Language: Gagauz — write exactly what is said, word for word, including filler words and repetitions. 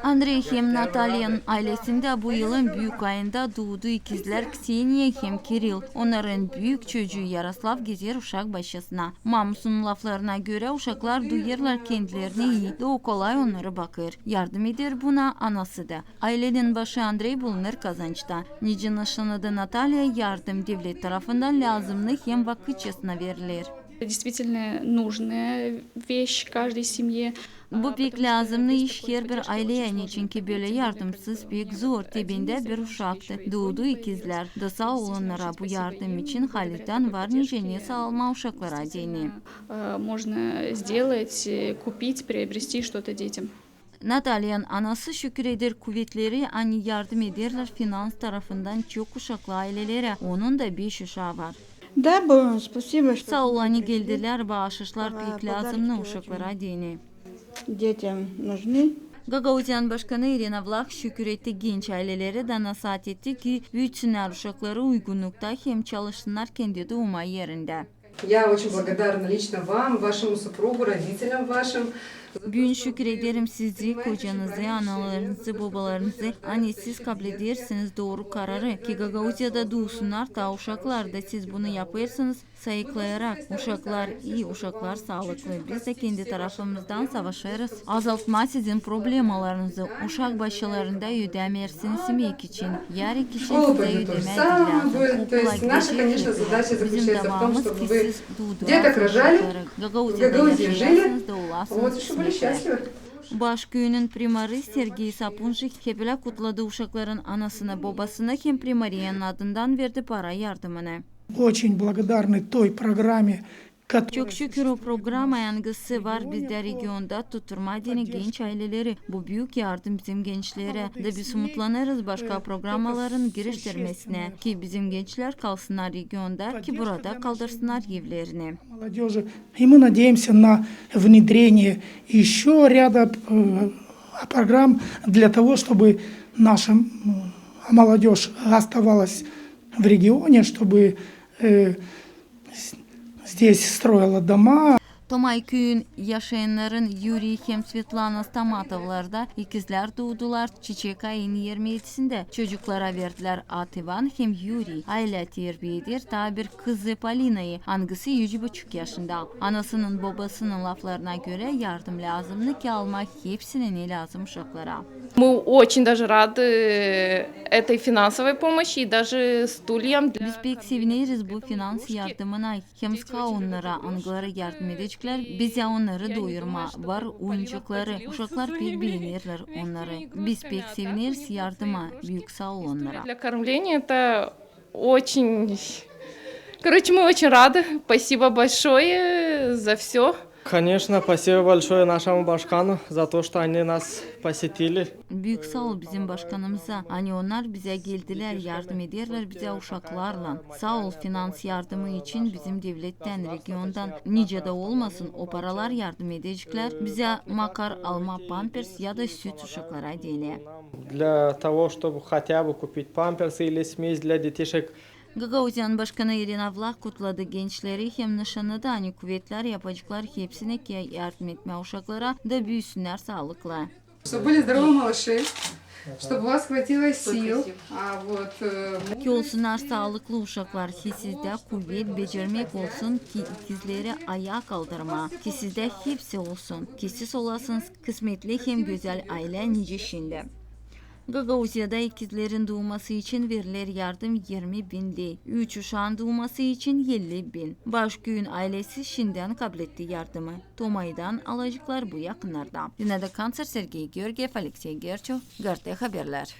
Andrey hem Natalyanın aylesindä bu yılın büük ayında duudu ikizlär Kseniya hem Kiril. Onnarın büük çocuu Yaroslav gezer uşak başçasına. Mamusunun laflarına görä, uşaklar duyêrlar kendilerini ii, da o kolay onnarı bakêr. Yardım eder buna anası da. Aylenin başı Andrey bulunêr kazançta. Nicä nışannadı Natalya, yardım devlet tarafından lääzımnı hem vakıtçasına veriler. Действительно нужная вещь каждой семье. Bu pek lääzımnı iş herbir ayleyä, neçinki bölä yardımsız pek zor. Te bendä bir uşaktı. Duudu ikizlär. Da saa ol onnara bu yardım için, halizdän var nicä nesä almaa uşaklara deyni. Можно сделать, купить, приобрести что-то детям. Natalyanın anası şükür eder kuvetleri, ani yardım ederlär finans tarafından çok uşaklı aylelerä. Onun da beş uşaa var. Да, бо-, спасибо, что... Saa ol, ani geldilär, baaşışlar pek lääzımnı uşaklara deyni. Детям нужны. Gagauziyanın başkanı İrina Vlah şükür etti genç aylelerä da nasaat etti, ki büütsünnär uşakları uygunnukta hem çalışsınnar kendi duuma erindä. Я очень благодарна лично вам, вашему супругу, родителям вашим. Büün şükür ederim sizi, kocanızı, analarınızı, bobalarınızı, ani siz kabledersiniz dooru kararı, ki Gagauziyada duusunnar, ta uşaklar da siz bunu yapêrsınız, sayıklayarak, uşaklar ii, uşaklar saalıklı. Biz dä kendi tarafımızdan savaşêrız azaltmaa sizin problemalarınızı. Uşak başçalarında ödämeersin simek için, yarı kişi sizä ödämää lääzım. Okula gidecekler. Bizim davamız, ki siz duuduraz uşakları, Gagauziyada yaşayasınız da olasınız kısmetli. Baş küüyünün primarı Sergey Sapunjik hep ölä kutladı uşakların anasını, bobasını hem primariyanın adından verdi para yardımını. Очень благодарны той программе, Çok şükür o programaya, angısı var bizdä regionda, tutturmaa deyni genç ayleleri. Bu büük yardım bizim gençlerä. Da biz umutlanêrız başka programaların giriştirmesinä, ki bizim gençlär kalsınnar regionda, ki burada kaldırsınnar evlerini. Молодёжи. И мы надеемся на внедрение ещё ряда, э, программ для того, чтобы наша, м, молодёжь оставалась в регионе, чтобы, э, здесь строила дома. Tomay küüyün yaşayannarın Yuriy hem Svetlana Stamatovlar da ikizlär duudular çiçek ayın irmi edisindä. Çocuklara verdilär ad İvan hem Yuriy. Aylä terbiä eder taa bir kızı Polinayı, angısı üç buçuk yaşında. Anasının, bobasının laflarına görä, yardım lääzımnı ki almaa hepsini, ne lääzım uşaklara. Мы очень даже рады этой финансовой помощи и даже стульям для... Biz pek sevineriz bu finans yardımına hem skaa onnara, angıları yardım edeceklär bizä onnarı doyurmaa. Var oyuncakları, uşaklar pek beenerlär onnarı. Biz pek sevineriz yardıma, büük saa ol onnara. Для кормления это очень... Короче, мы очень рады. Спасибо большое за всё. Конечно, спасибо большое нашему башкану за то, что они нас посетили. Büük saa ol bizim başkanımıza, ani onnar bizä geldilär, yardım ederlär bizä uşaklarlan. Saa ol finans yardımı için bizim devlettän, regiondan. Nicä dä olmasın, o paralar yardım edeceklär bizä makar almaa pampers ya da süt uşaklara deyni. Для того, чтобы хотя бы купить памперсы или смесь для детишек. Gagauziyanın başkanı İrina Vlah kutladı gençleri hem nışannadı, ani kuvetlär yapaceklar hepsini, ki yardım etmää uşaklara da büüsünnär saalıklı. Чтобы были здоровы малыши, чтобы у вас хватило сил. А вот, э, ki olsunnar saalıklı uşaklar, ki sizdä kuvet, becermäk olsun, ki ikizleri ayaa kaldırmaa, ki sizdä hepsi olsun, ki siz olasınız kısmetli hem gözäl aylä, nicä şindi. Gagauziyada ikizlerin duuması için veriler yardım irmi bin ley, üç uşaan duuması için elli bin. Baş küüyün aylesi şindän kabletti yardımı. Tomaydan alaceklar bu yakınnarda. Zinaida Kanţer, Sergey Georgiev, Aleksey Gerçov, GRT Haberlär.